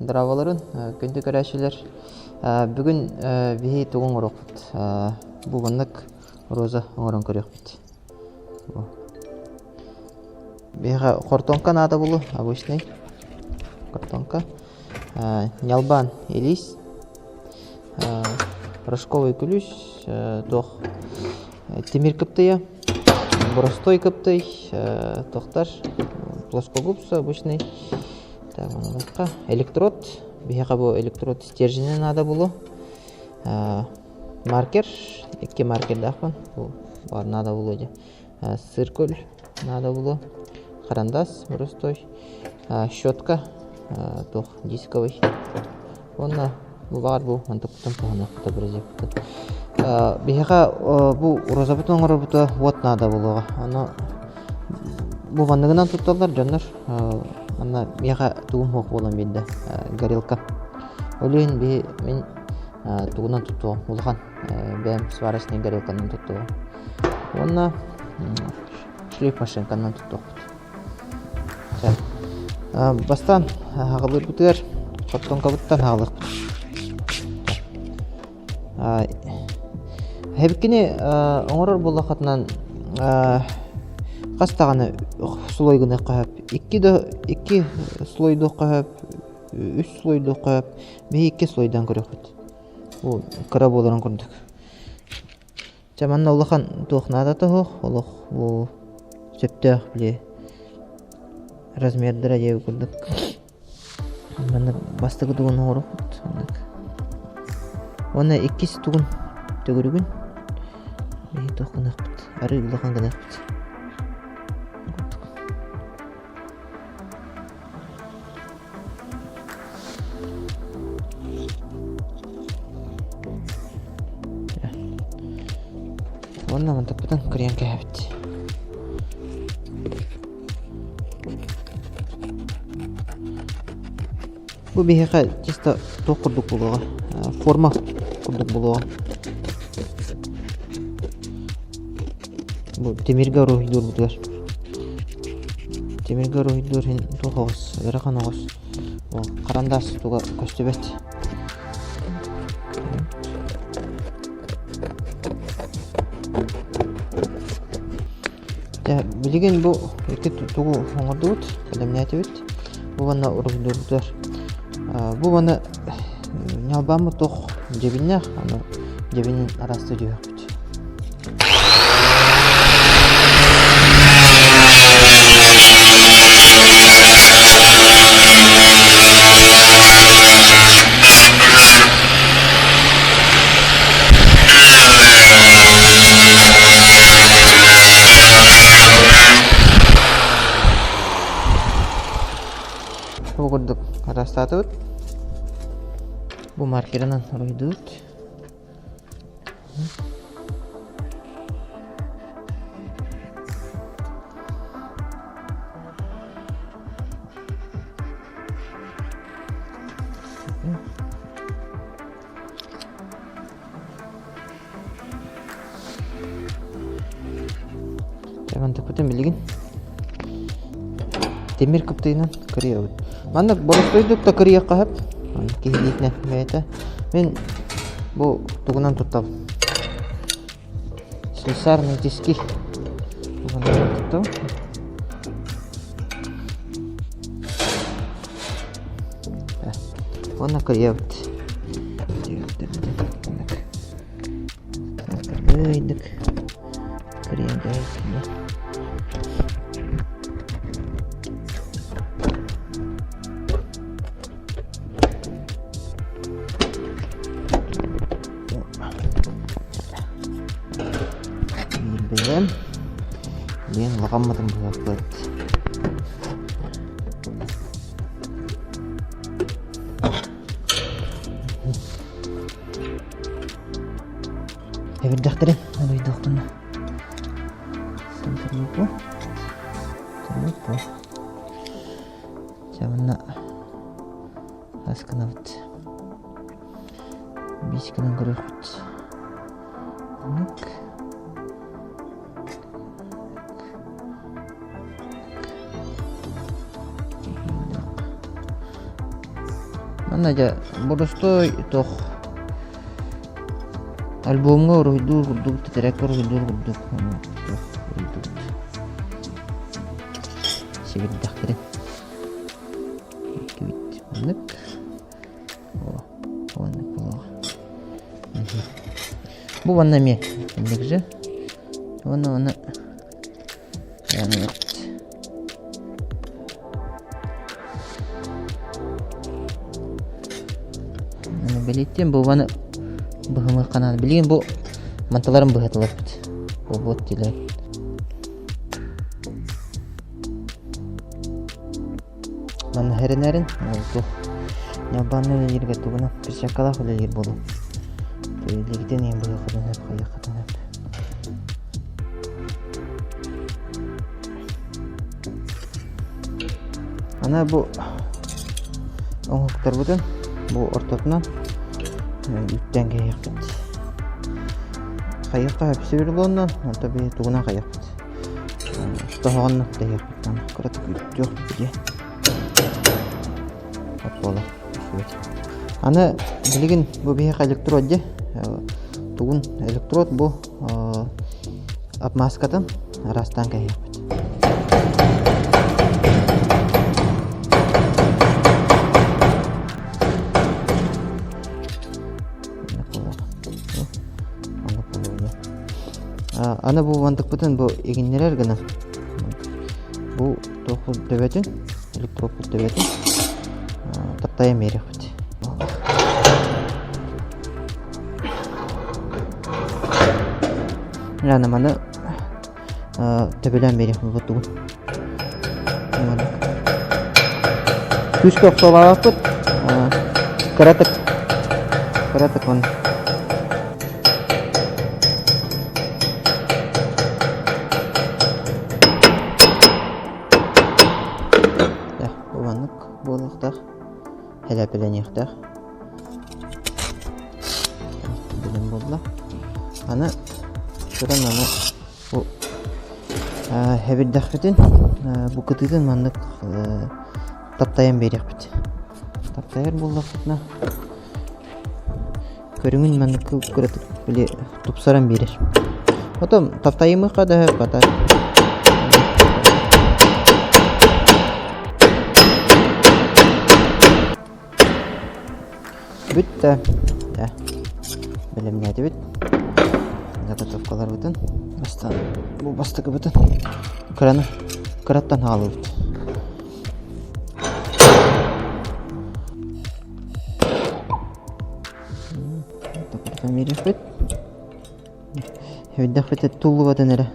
Дорооболорун, күндү көрөөччүлэр. Бүгүн биһи тугу оҥоруохпут? Бу маннык роза оҥорон көрүөхпүт. Биһиэхэ хортуоҥка наада буолуо, обычный картонка. Ньалбаан илиис, рожковый күлүүс, туох тимир кыптыйа, боростой кыптый, туохтар, плоскогубцы обычный. Так, онуоха электрод, биһиэхэ бу электрод стерженэ наада буолуо. Маркер, икки маркердаахпын, бу наада буолуо дии. Циркуль наада буолуо, харандаас боростой, щетка, туох дисковый уонна бу баҕар бу мантыкпытын туһаныахпыт абразивпытын. Биһиэхэ бу розабытын оҥорорбута уот наада буолуоҕа. Ону бу манныгынан тутталлар дьоннор. Манна миэхэ тугум суох буолан биэрдэ горелка. Ол иһин биһи мин тугунан туттуом улахан бэйэм сварочный горелканан туттуом. Уонна шлейф машинканан туттуохпут. Бастаан аҕалыырбытыгар хортуоҥкабыттан аҕалыахпыт. Эбиккини оҥорор буоллаххытынан хас даҕаны слой гыныахха сөп. Икки да икки слойдуохха сөп, үс слойдуохха сөп. Биһи икки слойдаан көрүөхпүт. Бу кыра буоларын курдук. Чэ манна улахан туох наадата суох, олох бу сөптөөх били размердара диэбит курдук. Манна бастакы тугун оҥоруохпут оннук. Уонна иккис тугун төгүрүгүн биһи туох гыныахпыт, арыы улахан гыныахпыт. Уонна мантыкпытын кырыйан кээһэбит. Бу биһиэхэ чисто туох курдук буолуоҕа, форма курдук буолуоҕа. Бу тимиргэ уруһуйдуурбутугар. Тимиргэ уруһуйдуур иһин туох оҕус, ыарахан оҕус. Ол харандаас туга көстүбэт. Дьэ, билигин бу икки тугу оҥордубут, бэлэмнээтибит. Бу уонна уруһуйдуурбутугар. Бу уонна ньалбааммыт туох дьэбиннээх, аны дьэбинин араастыы түһүөхпүт. Бу курдук араастаатыбыт. Бу маркерынан уруйдуубут. Мантыкпытын билигин тимир кыптыйынан кырыйабыт. Маннык боростуойдук да кырыйыахха сөп. Киһи илиитинэн бэйэтэ. Мин бу тугунан туттабын. Слесарные тиски. Тугунан туттабын. Уонна кырыйабыт. Кырыйдык. Кырыйан кэһэйдик. Бэйэм диэн улахаммытын быһыахпыт. Эбирдэхтэрин олуйдуохпуна. Сантарыпу. Тарыпу. Чэ, манна хас гынабыт? Биис гынан көрүөхпүт. Оннук. Манна дьэ боростуой туох альбомҥа уруһуйдуур курдук, тэтэрээккэ уруһуйдуур курдук туох уруһуйдуубут. Сибирдэхтэрин. Иккибит маннык. О, маннык буолуоҕа. Бу манна эмиэ инник же. Уонна уонна Билиттин бу маны быһымыахха наада. Билигин бу манталарын быһатыларбыт. Буолбут дилэр. Манна хэринэрин ол ньалбаанна үлэлииргэ тугунан перчаткалаах үлэлиир буолуо. Илигитин иһин быһыаххытын сөп, хайыаххытын сөп. Аны бу оҥоһуктарбытын бу ортотунан үүттээн кэһиэхпит. Хайыахха сөп сверлоннан, онто биһи тугунан хайыахпыт. Тоһоҕонно тэһиэхпит кыратык үүттүөх дии. Буолар. Аны билигин бу биһиэхэ электрод дии. Тугун электрод бу обмазкатын араастаан кэһиэхпит. Аны бу мантыкпытын бу игиннэрэр гына бу туохпут төбөтүн электроппут төбөтүн таптайан биэриэхпит. Аны маны төбөлөөн биэриэхпит буттугун. Күүскэ охсуолаабаппыт. Кыратык кыратык он Маннык буолуохтаах, хэлээпэлэниэхтээх. Билим буолла. Аны туран аны бу хэбирдэхпитин бу кытыытын маннык таптайан биэриэхпит. Таптайар буоллахпытына Көрүҥүн маннык кыратык били тупсаран биэрэр. Потом таптайымыахха да сөп хата. Бүттэ. Э, бэлэмнээтибит. Заготовкаларбытын бастаан бу бастакыбытын кыраны кыраттан хаалыбыт. Мириэхпит. Өйдөхпүт туллубатын эрэ.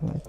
Вот.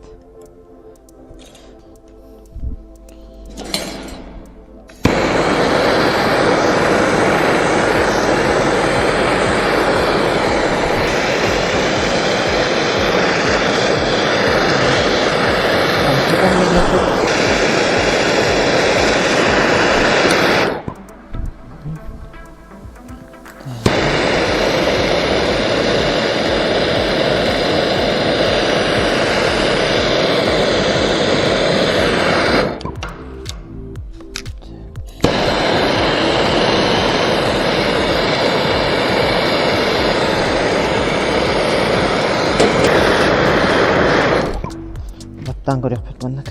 Баттаан көрүөхпүт маннык.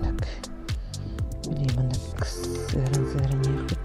Так. Били маннык сыһыран-сыһыран иһиэхпит.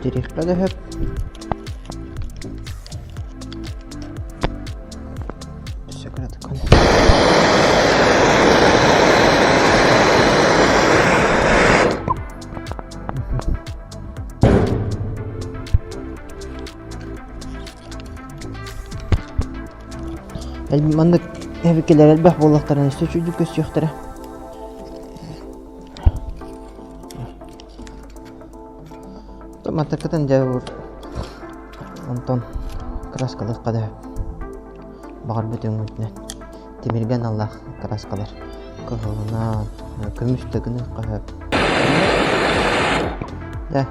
Итириэххэ да сөп. Өссө кыратык Маннык эбикилэр элбэх буоллахтарына өссө үчүгдүк көстүөхтэрэ. Матакытын дьэ онтон краскалыахха да баҕарбыт өҥҥүтүнэн тимиргэ аналлаах краскалар кыһылынан көмүс да гыныахха сөп. Дьэ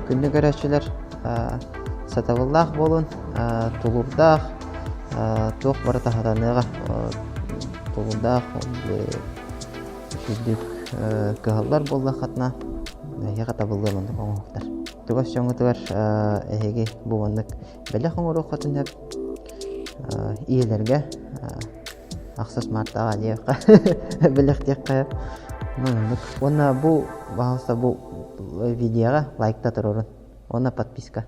күндү көрөөччүлэр сатабыллаах буолун, тулуурдаах, туох барыта сатаныаҕа тулуурдаах Үрдүк кыһаллар буоллаххытына, эһиэхэ табыллыа маннык оҥоһуктар. Чугас дьоҥҥутугар эһиги бу маннык бэлэх оҥоруоххутун сөп. Ийэлэргэ ахсыс мартаҕа диэххэ бэлэхтиэххэ сөп. Маннык. Уонна бу, пожалуйста, бу видеоҕа лайкта туруорун. Уонна подписка.